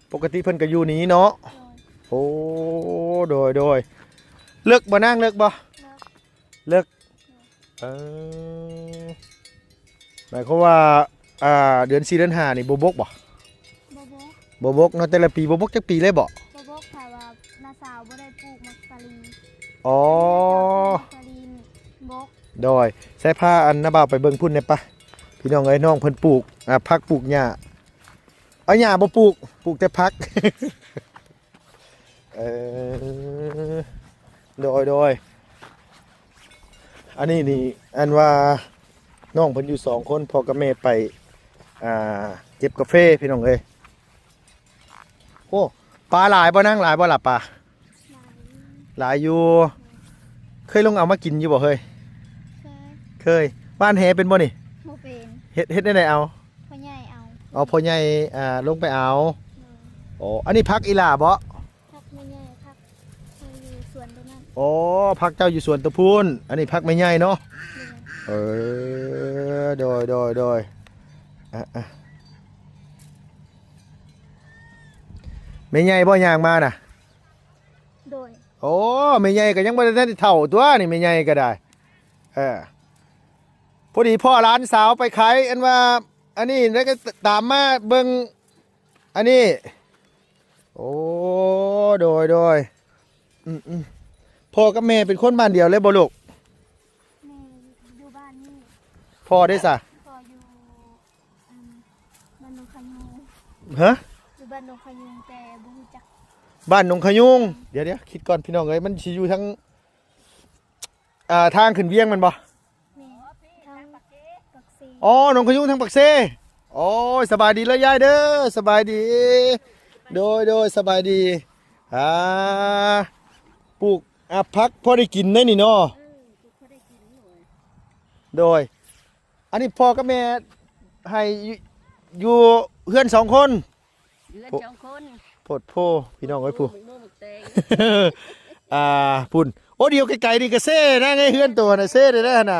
ໂດຍ ປົກກະຕິເພິ່ນກໍຢູ່ນີ້ເນາະ? ໂດຍ ໂອ້ ໂດຍ ໂດຍ. ເລິກບໍ່ນາງ ເລິກບໍ່? ເລິກ ເລິກ. ເອີ ໝາຍຄວາມວ່າ ອ່າ ເດືອນສີ່ເດືອນຫ້ານີ້ບໍ່ບົກບໍ່? ບໍ່ບົກ ບໍ່ບົກເນາະ. ແຕ່ລະປີບໍ່ບົກຈັກປີເລີຍບໍ່? ບໍ່ບົກ ຖ້າວ່ານ້າສາວບໍ່ໄດ້ປູກໝາກສາລີ. ອໍ ໝາກສາລີບົກ. ໂດຍ ໃສ່ພາອັນນ້າບ່າວໄປເບິ່ງພຸ້ນແດ່ປະ ພີ່ນ້ອງເອີຍ. ນ້ອງເພິ່ນປູກ ອ່າ ຜັກປູກຫຍ້າ. ເອົາຫຍ້າບໍ່ປູກ ປູກແຕ່ຜັກ. ເອີ ໂດຍ ໂດຍ. ອັນນີ້ນີ້ ອັນວ່ານ້ອງເພິ່ນຢູ່ສອງຄົນ ພໍ່ກັບແມ່ໄປ ອ່າ ເກັບກາເຟ ພີ່ນ້ອງເອີຍ. ໂອ້ ປາຫຼາຍບໍ່ນາງ? ຫຼາຍບໍ່ລະປາ? ຫຼາຍ ຫຼາຍຢູ່. ເຄີຍລົງເອົາມາກິນຢູ່ບໍ່ເຮີ້ຍ? ເຄີຍ ເຄີຍ. ຫວ່ານແຫເປັນບໍ່ນີ້? ບໍ່ເປັນ. ເຮັດ ເຮັດແນວໃດເອົາ? ພໍ່ໃຫຍ່ເອົາ. ອໍ ພໍ່ໃຫຍ່ ອ່າ ລົງໄປເອົາ. ໂດຍ ອໍ ອັນນີ້ຜັກອີ່ຫຼ້າບໍ່? ຜັກແມ່ໃຫຍ່ ຜັກທີ່ຢູ່ສວນຕົວນັ້ນ. ອໍ ຜັກເຈົ້າຢູ່ສວນຕົວພຸ້ນ ອັນນີ້ຜັກແມ່ໃຫຍ່ເນາະ? ໂດຍ ເອີ ໂດຍ ໂດຍ ໂດຍ. ອ່ະ ອ່ະ ແມ່ໃຫຍ່ບໍ່ຍ່າງມານະ? ໂດຍ ໂອ້ ແມ່ໃຫຍ່ກໍຍັງບໍ່ໄດ້ທັນໄດ້ເຖົ້າຕົວະນີ້ ແມ່ໃຫຍ່ກໍໄດ້. ເອີ ພໍດີພໍ່ຫຼານສາວໄປຂາຍ ອັນວ່າ ອັນນີ້ ແລ້ວກໍຕາມມາເບິ່ງ ອັນນີ້ ໂອ້ ໂດຍ ໂດຍ. ອືມໆ ພໍ່ກັບແມ່ເປັນຄົນບ້ານດຽວເລີຍບໍ່ລູກ? ແມ່ຢູ່ບ້ານນີ້. ພໍ່ເດ້ສະ? ພໍ່ຢູ່ ອັນ ບ້ານໜອງຂະຍຸງ. ຮະ? ຢູ່ບ້ານໜອງຂະຍຸງ ແຕ່ບໍ່ຮູ້ຈັກ. ບ້ານໜອງຂະຍຸງ. ດຽວໆ ຄິດກ່ອນພີ່ນ້ອງເອີຍ ມັນຊິຢູ່ທາງ ອ່າ ທາງຂຶ້ນວຽງແມ່ນບໍ່? ແມ່ນ ທາງປາກເຊ. ອໍ ໜອງຂະຍຸງທາງປາກເຊ. ໂອ້ຍ ສະບາຍດີເດີຍາຍເດີ ສະບາຍດີ. ໂດຍ ໂດຍ ສະບາຍດີ. ອ່າ ປູກ ອ່າ ຜັກພໍໄດ້ກິນໄດ໋ນີ້ເນາະ? ເອີ ປູກພໍໄດ້ກິນ. ໂດຍ ອັນນີ້ພໍ່ກັບແມ່ໃຫ້ຢູ່ ຢູ່ເຮືອນສອງຄົນ. ເຮືອນສອງຄົນ. ໂພດໂພ ພີ່ນ້ອງເອີຍ ຜູ້ ໝາກໂມໝາກແຕງ ອ່າ ພຸ້ນ. ໂອ້ ດຽວໄກໆນີ້ກໍເຊນະ ໃນເຮືອນໂຕນະ ເຊໄດ້ນະ.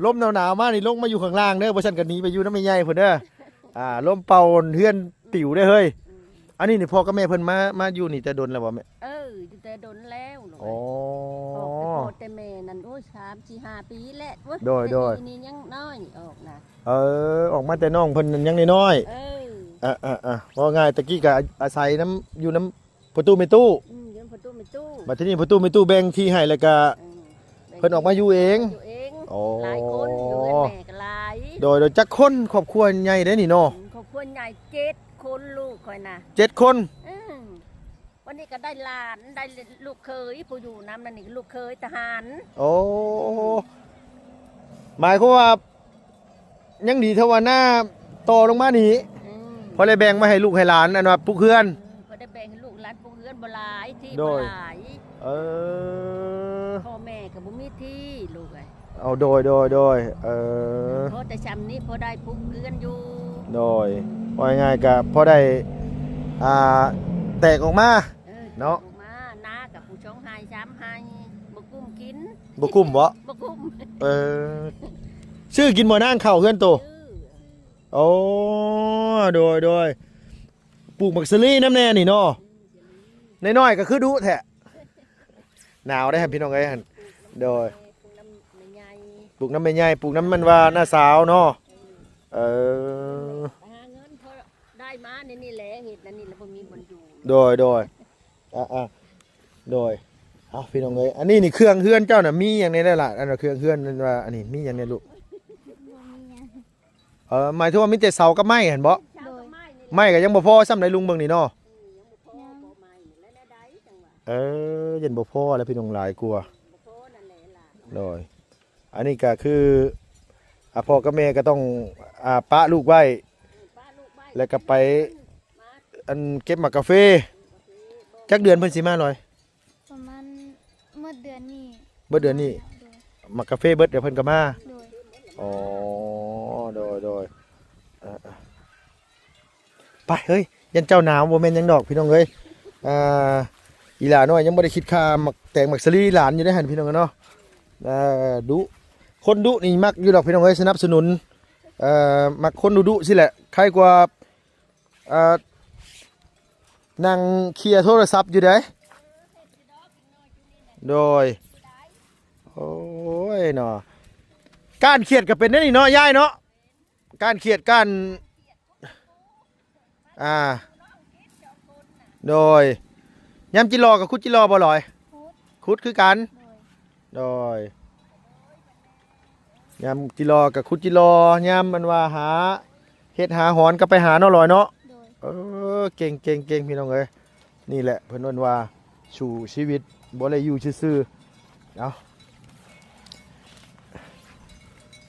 ລົມໜາວໆມານີ້ລົງມາຢູ່ຂ້າງລ່າງເດີ ບໍ່ຊັ້ນກໍໜີໄປຢູ່ນຳແມ່ໃຫຍ່ພຸ້ນເດີ. ອ່າ ລົມເປົ່າເຮືອນປິວເດີເຮີ້ຍ. ອືມ ອັນນີ້ນີ້ ພໍ່ກັບແມ່ເພິ່ນມາ ມາຢູ່ນີ້ແຕ່ດົນແລ້ວບໍ່ແມ່? ເອີ ຢູ່ແຕ່ດົນແລ້ວ. ອໍ ອອກແຕ່ພໍ່ແຕ່ແມ່ນັ້ນ ໂອ້ຍ ສາມສີ່ຫ້າປີແລ້ວ. ໂດຍ ໂດຍ ແຕ່ນີ້ຍັງນ້ອຍອອກນະ. ເອີ ອອກມາແຕ່ນ້ອງເພິ່ນຍັງນ້ອຍໆ. ເອີ ເອີໆ ເວົ້າງ່າຍ ຕະກີ້ກໍອາໄສນຳ ຢູ່ນຳພໍ່ຕູ້ແມ່ຕູ້. ອືມ ຢູ່ນຳພໍ່ຕູ້ແມ່ຕູ້. ບັດທີນີ້ພໍ່ຕູ້ແມ່ຕູ້ແບ່ງທີ່ໃຫ້ ແລ້ວກໍ ເອີ ເພິ່ນອອກມາຢູ່ເອງ. ຢູ່ເອງ. ໂອ້ ຫຼາຍຄົນ ຢູ່ເຮືອນແມ່ກໍຫຼາຍ. ໂດຍ ໂດຍ ຈັກຄົນ? ຄອບຄົວໃຫຍ່ເດ້ນີ້ເນາະ. ອືມ ຄອບຄົວໃຫຍ່ ເຈັດຄົນ ລູກຂ້ອຍນະ ເຈັດຄົນ. ອືມ ບໍ່ ນີ້ກໍໄດ້ຫຼານ ໄດ້ລູກເຂີຍ ຜູ້ຢູ່ນຳນັ້ນນີ້ລູກເຂີຍທະຫານ. ໂອ້ ໝາຍຄວາມວ່າ ຍັງດີເທົ່າວ່າໜ້າຕໍ່ລົງມານີ້ ອືມ ພໍໄດ້ແບ່ງໄວ້ໃຫ້ລູກໃຫ້ຫຼານ ອັນວ່າປຸກເຮືອນ ອືມ ພໍໄດ້ແບ່ງໃຫ້ລູກຫຼານປຸກເຮືອນ ບໍ່ຫຼາຍ ທີ່ ໂດຍ ບໍ່ຫຼາຍ. ເອີ ພໍ່ແມ່ກໍບໍ່ມີທີ່ລູກເອີຍ. ເອົາ ໂດຍ ໂດຍ ໂດຍ ເອີ ພໍແຕ່ຊ່ຳນີ້ ພໍໄດ້ປຸກເຮືອນຢູ່. ໂດຍ ເວົ້າງ່າຍໆ ກໍພໍໄດ້ ອ່າ ແຕກອອກມາ ເອີ ເນາະ ແຕກອອກມາ ນາກັບຜູ້ສອງໄຮ່ສາມໄຮ່ ບໍ່ກຸ້ມກິນ. ບໍ່ກຸ້ມບໍ? ບໍ່ກຸ້ມ. ເອີ ຊື້ກິນບໍ່ນາງ ເຂົ້າເຮືອນໂຕ? ຊື້. ໂອ້ ໂດຍ ໂດຍ ປູກໝາກສາລີນຳແດ່ນີ້ເນາະ. ອືມ ນ້ອຍໆ ກໍຄືດຸແທ້ ໜາວເດ້ ພີ່ນ້ອງເອີຍ. ໂດຍ ປູກນຳແມ່ໃຫຍ່ ປູກນຳແມ່ໃຫຍ່ ປູກນຳມັນວ່ານ້າສາວເນາະ. ເອີ ຫາເງິນພໍໄດ້ມາໃນນີ້ແຫຼະ ເຮັດອັນນີ້ແລ້ວບໍ່ມີບ່ອນຢູ່. ໂດຍ ໂດຍ ອ່າໆ ໂດຍ ເອົາ ພີ່ນ້ອງເອີຍ ອັນນີ້ນີ້ເຄື່ອງເຮືອນເຈົ້ານະ ມີຫຍັງແດ່ລະ? ອັນວ່າເຄື່ອງເຮືອນນັ້ນວ່າ ອັນນີ້ມີຫຍັງແດ່ລູກ? ບໍ່ມີຫຍັງ. ເອີ ໝາຍເຖິງວ່າມີແຕ່ເສົາກັບໄມ້ຫັ້ນບໍ? ໂດຍ ໄມ້ກໍຍັງບໍ່ພໍຊ້ຳໃດ ລຸງເບິ່ງນີ້ເນາະ. ອືມ ຍັງບໍ່ພໍ ຍັງບໍ່ໄມ້ນີ້ແຫຼະ ແນວໃດຈັ່ງວ່າ ເອີ ຢ້ານບໍ່ພໍແລ້ວ ພີ່ນ້ອງ ຫຼາຍກວ່າ ບໍ່ພໍນັ້ນແຫຼະຫຼາຍ. ໂດຍ ອັນນີ້ກໍຄື ອ່າ ພໍ່ກັບແມ່ກໍຕ້ອງ ອ່າ ປະລູກໄວ້ ອືມ ປະລູກໄວ້ ແລ້ວກໍໄປ ມາ ອັນ ເກັບໝາກກາເຟ. ຈັກເດືອນເພິ່ນຊິມາລອຍ? ປະມານໝົດເດືອນນີ້ ເບິດເດືອນນີ້. ໂດຍ ໝາກກາເຟເບິດ ດຽວເພິ່ນກໍມາ. ໂດຍ ອໍ ໂດຍ ໂດຍ ເອີ ເອີ ໄປເຮີ້ຍ ຢ້ານເຈົ້າໜາວ ບໍ່ແມ່ນຫຍັງດອກ ພີ່ນ້ອງເອີຍ. ອ່າ ອີຫຼ້ານ້ອຍຍັງບໍ່ໄດ້ຄິດຄ່າໝາກແຕງໝາກສາລີຫຼານຢູ່ເດ້ຫັ້ນ ພີ່ນ້ອງເນາະ. ເອີ ດຸ ຄົນດຸນີ້ມັກຢູ່ດອກ ພີ່ນ້ອງເອີຍ ສະໜັບສະໜູນ. ເອີ ມັກຄົນດຸໆ ຊີ້ແຫຼະ ໃຄກວ່າ ເອີ ນັ່ງເຄຍໂທລະສັບຢູ່ເດ້. ໂດຍ ໂອ້ຍເນາະ ກ້ານຂຽດກໍເປັນແນວນີ້ເນາະ ຍາຍເນາະ ກ້ານຂຽດ ກ້ານ ອ່າ ໂດຍ ຍາມຈິລໍກໍຂຸດຈິລໍບໍ່ລອຍ? ຂຸດ ຂຸດຄືກັນ. ໂດຍ ໂດຍ ຍາມຈິລໍກໍຂຸດຈິລໍ ຍາມມັນວ່າຫາເຫັດຫາຫອນກໍໄປຫາເນາະ ລອຍເນາະ. ໂດຍ ເອີ ເກັ່ງໆໆ ພີ່ນ້ອງເອີຍ. ນີ້ແຫຼະເພິ່ນເອີ້ນວ່າສູ້ຊີວິດ ບໍ່ໄດ້ຢູ່ຊື່ໆ. ເອົາ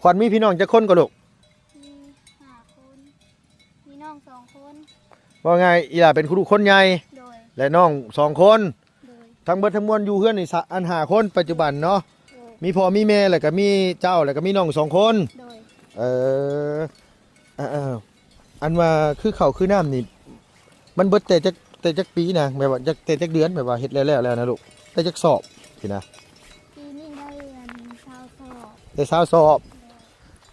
ຂວັນມີພີ່ນ້ອງຈັກຄົນກໍລູກ? ມີຫ້າຄົນ ມີນ້ອງສອງຄົນ. ເວົ້າງ່າຍ ອີຫຼ້າເປັນລູກຄົນໃຫຍ່ ໂດຍ ແລະ ນ້ອງສອງຄົນ. ໂດຍ ທັງເບິດທັງມວນຢູ່ເຮືອນນີ້ ສະ ອັນ ຫ້າຄົນປັດຈຸບັນເນາະ. ໂດຍ ມີພໍ່ມີແມ່ ແລ້ວກໍມີເຈົ້າ ແລ້ວກໍມີນ້ອງສອງຄົນ. ໂດຍ ເອີ ເອີ ອັນວ່າຄືເຂົ້າຄືນ້ຳນີ້ ມັນເບິດແຕ່ຈັກ ແຕ່ຈັກປີນະ? ແບບວ່າຈັກ ແຕ່ຈັກເດືອນ ແບບວ່າເຮັດແລ້ວໆ ແລ້ວນະລູກ? ໄດ້ຈັກສອບຊີ້ນະ? ປີນີ້ໄດ້ອັນຊາວສອບ. ໄດ້ຊາວສອບ.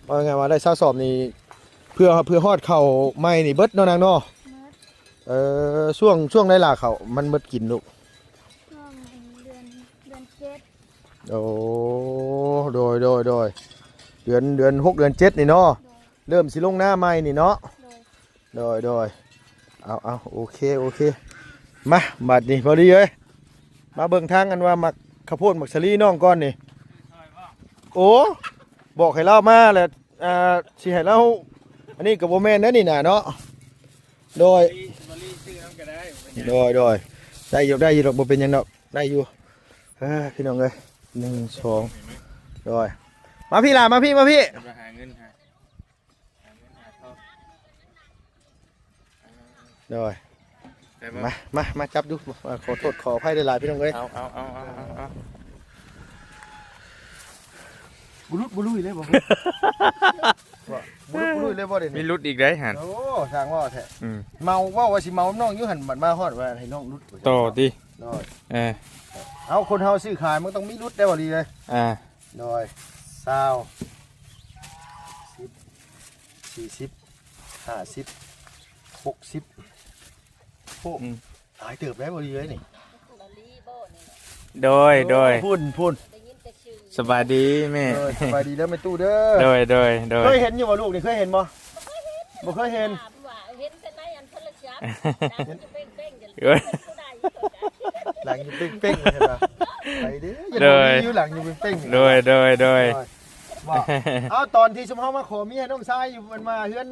ໂດຍ ເວົ້າງ່າຍໆວ່າໄດ້ຊາວສອບນີ້ ເພື່ອ ເພື່ອຮອດເຂົ້າໃໝ່ນີ້ເບິດເນາະນາງເນາະ? ເບິດ. ເອີ ຊ່ວງ ຊ່ວງໃດລະເຂົ້າມັນເບິດກິນລູກ? ຊ່ວງເດືອນ ເດືອນເຈັດ. ໂອ້ ໂດຍ ໂດຍ ໂດຍ ເດືອນ ເດືອນຫົກ ເດືອນເຈັດນີ້ເນາະ. ໂດຍ ເລີ່ມຊິລົງນາໃໝ່ນີ້ເນາະ. ໂດຍ ໂດຍ ໂດຍ ເອົາ ເອົາ ໂອເຄ ໂອເຄ. ມາ ບາດນີ້ ພໍດີເອີຍ ມາເບິ່ງທາງ ອັນວ່າໝາກເຂົ້າໂພດ ໝາກສາລີນ້ອງກ່ອນນີ້. ໂອ້ ບອກໃຫ້ລາວມາແຫຼະ ອ່າ ຊິໃຫ້ລາວ ອັນນີ້ກໍບໍ່ແມ່ນເດ້ນີ້ນະເນາະ. ໂດຍ ໂດຍ ໂດຍ ໄດ້ຢູ່ ໄດ້ຢູ່ດອກ ບໍ່ເປັນຫຍັງດອກ ໄດ້ຢູ່. ເອີ ພີ່ນ້ອງເອີຍ ໜຶ່ງ ສອງ ໂດຍ ມາພີ່ຫຼ້າ ມາພີ່ ມາພີ່. ໄປຫາເງິນຫາ ໂດຍ ໄດ້ບໍ່? ມາ ມາ ມາຈັບດູ. ເອີ ຂໍໂທດຂໍອະໄພຫຼາຍໆ ພີ່ນ້ອງເອີຍ. ເອົາ ເອົາ ເອົາ ເອົາ ເອົາ ເອົາ ບໍ່ຫຼຸດບໍ່ລຸຍເລີຍບໍ່? ບໍ່ຫຼຸດບໍ່ລຸຍເລີຍບໍ່ເດ? ມີຫຼຸດອີກໄດ໋ຫັ້ນ. ໂອ້ ຊ່າງເວົ້າແທ້. ອືມ ເມົາ ເວົ້າວ່າຊິເມົານ້ອງຢູ່ຫັ້ນ ບັດມາຮອດວ່າໃຫ້ນ້ອງຫຼຸດ. ຕໍ່ຕິ. ໂດຍ ເອີ ເອົາ ຄົນເຮົາຊື້ຂາຍມັນຕ້ອງມີຫຼຸດໄດ້ບໍ່ ດີເລີຍ. ອ່າ ໂດຍ ຊາວ ສິບ ສີ່ສິບ ຫ້າສິບ ຫົກສິບ. ໂອ້ ອືມ ຫຼາຍເຕີບໄດ໋ບໍ່ດີເອີຍນີ້. ໂດຍ ໂດຍ ພຸ້ນ ພຸ້ນ ໄດ້ຍິນແຕ່ຊື່. ສະບາຍດີແມ່. ໂດຍ ສະບາຍດີເດີແມ່ຕູ້ເດີ. ໂດຍ ໂດຍ ໂດຍ ເຄີຍເຫັນຢູ່ບໍ່ລູກນີ້? ເຄີຍເຫັນບໍ່? ບໍ່ເຄີຍເຫັນ. ເຫັນແຕ່ໃນອັນໂທລະສັບ ຫຼັງຢູ່ເປັ້ງໆ ເຫັນບໍ່? ຫຼັງຢູ່ເປັ້ງໆ ເຫັນບໍ່? ໄປເດີ ໂດຍ ຢູ່ຫຼັງຢູ່ເປັ້ງໆ. ໂດຍ ໂດຍ ໂດຍ ໂດຍ ວ່າ ເອົາ ຕອນທີ່ຊຸມເຮົາມາຂໍເມຍນ້ອງຊາຍຢູ່ ມັນມາເຮືອນ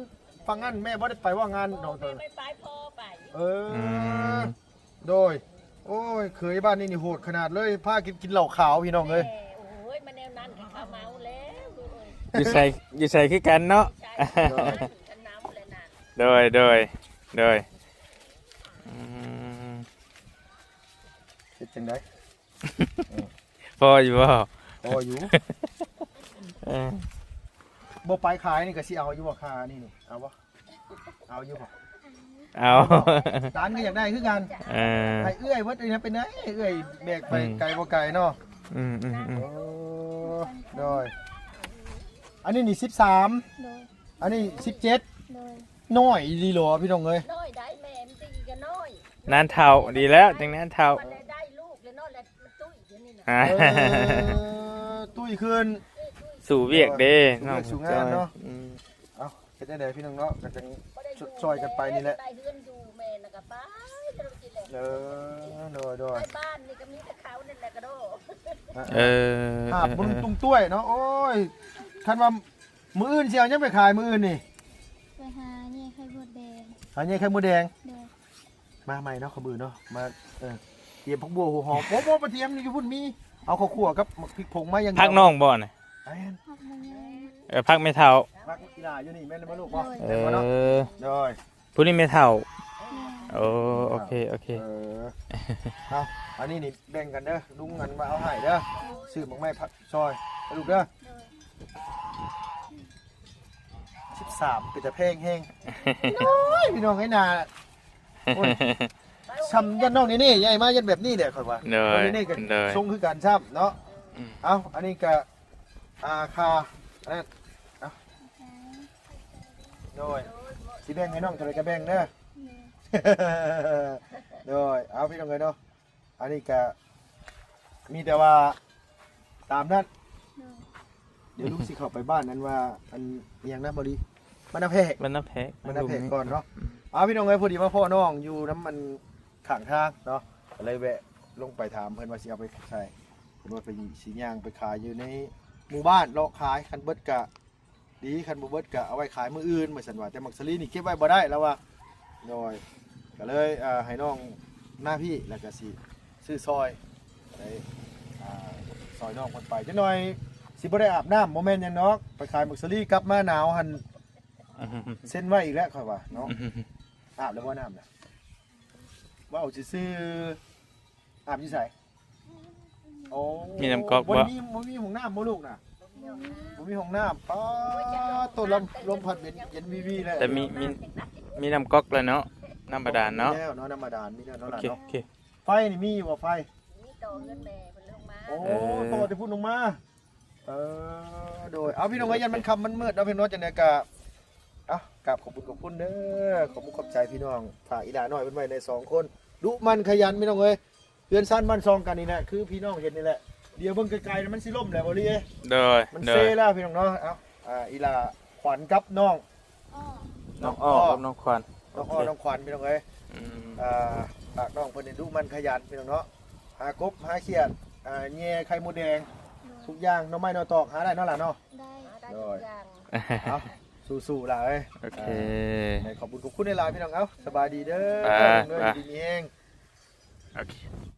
ຝັ່ງນັ້ນ ແມ່ບໍ່ໄດ້ໄປວ່າງານດອກ? ແມ່ໄປ ພໍ່ໄປ. ເອີ ອືມ ໂດຍ ໂອ້ຍ ເຂີຍບ້ານນີ້ນີ້ໂຫດຂະໜາດເລີຍ ພາກັນກິນເຫຼົ້າຂາວພີ່ນ້ອງເອີຍ. ແມ່ ໂອ້ຍ ມາແນວນັ້ນກໍເຂົາເມົາແລ້ວ ຢູ່ໃສ ຢູ່ໃສຄືກັນເນາະ. ໂດຍ ໂດຍ ໂດຍ ໂດຍ. ອືມ ເຮັດຈັ່ງໃດ? ພໍຢູ່ບໍ່? ພໍຢູ່. ເອີ ບໍ່ໄປຂາຍນີ້ກໍຊິເອົາຢູ່ບໍ່ ຄ່ານີ້ນີ້ ເອົາບໍ່? ເອົາຢູ່ບໍ່? ເອົາ. ຫຼານກໍຢາກໄດ້ຄືກັນ. ເອີ ໃຫ້ເອື້ອຍເບິດນີ້ນະ ເປັນໄດເອື້ອຍແບກໄປ ອືມ ໄກບໍ່ໄກເນາະ. ອືມໆໆ ໂອ້ ໂດຍ. ອັນນີ້ນີ້ສິບສາມ ໂດຍ. ອັນນີ້ສິບເຈັດ ໂດຍ. ນ້ອຍອີ່ຫຼີຫຼໍພີ່ນ້ອງເອີຍ? ນ້ອຍໄດ໋ແມ່ ມັນຕີກໍນ້ອຍ ນານເຖົ້າ ດີແລ້ວຈັ່ງນານເຖົ້າ ມັນໄດ້ລູກແລ້ວເນາະ ແລ້ວມັນຕຸ້ຍດຽວນີ້ນະ. ເອີ ຕຸ້ຍຂຶ້ນ ເອີ ຕຸ້ຍ ສູ້ວຽກເດ້ ເອີ ສູ້ວຽກ ນ້ອງ ສູ້ງານເນາະ. ອືມ ເອົາ ເຮັດແນວໃດພີ່ນ້ອງເນາະ ກໍຈັ່ງຊ່ອຍກັນໄປນີ້ແຫຼະ ໄດ້ເຮືອນຢູ່ແມ່ນະ ກໍໄປແຕ່ລະກິນແຫຼະ. ເອີ ໂດຍໆ ໄປບ້ານນີ້ກໍມີແຕ່ເຂົານັ້ນແຫຼະກະໂດ. ເອີ ຫາບບຸນຕຸງຕ້ວຍເນາະ. ໂອ້ຍ ຄັນວ່າ ມື້ອື່ນຊິເອົາຫຍັງໄປຂາຍມື້ອື່ນນີ້? ໄປຫາແຍ່ໄຂ່ມົດແດງ ຫາແຍ່ໄຂ່ມົດແດງ. ໂດຍ. ມາໃໝ່ເນາະ ຂະບືນເນາະ ມາ ເອີ ກຽມຜັກບົວຫົວຫອມ. ໂອ້ ບໍ່ ກະຕຽມຢູ່ພຸ້ນມີ ເອົາເຂົ້າຂົ້ວກັບໝາກພິກຜົງມາຢ່າງດຽວ. ຜັກນ້ອງບໍ່ນີ້? ແມ່ນ ຜັກແມ່ ເອີ ຜັກແມ່ເຖົ້າ ຜັກອີ່ຫຼ້າຢູ່ນີ້ແມ່ນບໍ່ລູກ? ໂດຍ. ເອີ ແມ່ນບໍ່ເນາະ? ໂດຍ. ຜູ້ນີ້ແມ່ເຖົ້າ. ແມ່ນ. ໂອ້ ໂອເຄ ໂອເຄ. ເອີ ເອົາ ອັນນີ້ນີ້ແບ່ງກັນເດີ ລຸງອັນວ່າເອົາໃຫ້ເດີ ຊື້ໝາກໄມ້ຜັກ ຊອຍ ໃຫ້ລູກເດີ. ໂດຍ. ສິບສາມ ເປັນຕາແພງແຮງ. ໂອ້ຍ ພີ່ນ້ອງເອີຍ ໜ້າ ໂອ້ຍ ຊ່ຳຢ້ານນ້ອງເນເນ່ໃຫຍ່ມາຢ້ານແບບນີ້ແຫຼະຂ້ອຍວ່າ. ໂດຍ ນ້ອງເນເນ່ກໍ ໂດຍ ຊົງຄືກັນຊ້ຳເນາະ. ອືມ ເອົາ ອັນນີ້ກໍ ອ່າ ຄ່າ ອັນນັ້ນ ເອົາ ໂດຍ ຊິແບ່ງໃຫ້ນ້ອງເທົ່າໃດກໍແບ່ງເດີ. ໂດຍ. ໂດຍ ເອົາ ພີ່ນ້ອງເອີຍເນາະ ອັນນີ້ກະມີແຕ່ວ່າຕາມນັ້ນ. ໂດຍ. ດຽວລຸງຊິເຂົ້າໄປບ້ານນັ້ນວ່າ ອັນ ອີ່ຫຍັງນະ ບໍ່ລີ ບ້ານນາແພກ ບ້ານນາແພກ ບ້ານນາແພກກ່ອນເນາະ. ອືມ ເອົາ ພີ່ນ້ອງເອີຍ ພໍດີມາພໍ້ນ້ອງຢູ່ນຳ ອັນ ຂ້າງທາງເນາະ ກໍເລີຍແວະລົງໄປຖາມເພິ່ນວ່າຊິເອົາໄປໃສ ເພິ່ນວ່າເພິ່ນຊິຍ່າງໄປຂາຍຢູ່ໃນໝູ່ບ້ານເລາະຂາຍ ຄັນເບິດກະ ດີ ຄັນບໍ່ເບິດກໍເອົາໄວ້ຂາຍມື້ອື່ນ ວ່າຊັ້ນວ່າ ແຕ່ໝາກສາລີນີ້ເກັບໄວ້ບໍ່ໄດ້ລາວວ່າ. ໂດຍ. ກໍເລີຍ ເອີ ໃຫ້ນ້ອງມາພີ້ ແລ້ວກໍຊິຊື້ຊອຍໄປ ອ່າ ຊອຍນ້ອງເພິ່ນໄປ. ຈັກໜ່ອຍຊິບໍ່ໄດ້ອາບນ້ຳ ບໍ່ແມ່ນຫຍັງດອກ ໄປຂາຍໝາກສາລີກັບມາໜາວຫັ້ນ ເຊັນໄວ້ອີກແລ້ວຂ້ອຍວ່າເນາະ. ອາບແລ້ວບໍ່ນ້ຳນະ? ເວົ້າຊື່ໆ. ອາບຢູ່ໃສ? ໂອ້ ມີນ້ຳກັອກບໍ່? ບໍ່ມີ ບໍ່ມີຫ້ອງນ້ຳບໍ່ລູກນະ? ບໍ່ມີຫ້ອງນ້ຳ. ປາດໂທ້ ລົມ ລົມພັດເຢັນ ເຢັນວີໆ ແລ້ວ. ແຕ່ມີ ມີ ມີນ້ຳກັອກແລ້ວເນາະ ນ້ຳບາດານເນາະ. ມີແລ້ວເນາະ ນ້ຳບາດານມີແລ້ວເນາະ. ໂອເຄ ຫຼານເນາະ ໂອເຄ. ໄຟນີ້ມີຢູ່ບໍ່ ໄຟ? ມີຕໍ່ເຮືອນແມ່ເພິ່ນລົງມາ. ໂອ້ ເອີ ຕໍ່ແຕ່ພຸ້ນລົງມາ. ເອີ ໂດຍ. ເອົາ ພີ່ນ້ອງເອີຍ ຢ້ານມັນຄ່ຳມັນມືດເນາະ ພີ່ນ້ອງເນາະ ຈັ່ງໃດກໍ ເອົາ ກາບຂອບຄຸນຂອບຄຸນເດີ ຂອບມຸກຂອບໃຈພີ່ນ້ອງ. ຝາກອີ່ຫຼ້ານ້ອຍເພິ່ນໄວ້ໃນສອງຄົນ ດຸໝັ່ນຂະຫຍັນ ພີ່ນ້ອງເອີຍ. ເຮືອນຊານບ້ານຊ່ອງກັນນີ້ແຫຼະ ຄືພີ່ນ້ອງເຫັນນີ້ແຫຼະ. ດຽວເບິ່ງໄກໆ ມັນຊິລົ້ມແຫຼະ ບໍ່ລີເອີຍ. ໂດຍ ມັນເຊແລ້ວ ໂດຍ ພີ່ນ້ອງເນາະ. ເອົາ ອ່າ ອີ່ຫຼ້າຂວັນກັບນ້ອງ ນ້ອງອ້ອ ນ້ອງອ້ອກັບນ້ອງຂວັນ. ນ້ອງອ້ອ ໂອເຄ ນ້ອງຂວັນ ພີ່ນ້ອງເອີຍ. ອືມ ອ່າ ຝາກນ້ອງເພິ່ນນີ້ດຸໝັ່ນຂະຫຍັນ ພີ່ນ້ອງເນາະ. ຫາກົບຫາຂຽດ ອ່າ ແຍ່ໄຂ່ມົດແດງ ໂດຍ ທຸກຢ່າງ ໜໍ່ໄມ້ໜໍ່ຕອກ ຫາໄດ້ເນາະຫຼ້າເນາະ? ໄດ້ ໄດ້ ໂດຍ ທຸກຢ່າງ. ເອົາ ສູ້ໆ ຫຼ້າເອີຍ. ໂອເຄ ອ່າ ໃຫ້ຂອບຄຸນຂອບຄຸນຫຼາຍໆ ພີ່ນ້ອງ. ເອົາ ສະບາຍດີເດີ ບາຍ ເດີ ຢູ່ດີມີແຮງ. ໂອເຄ.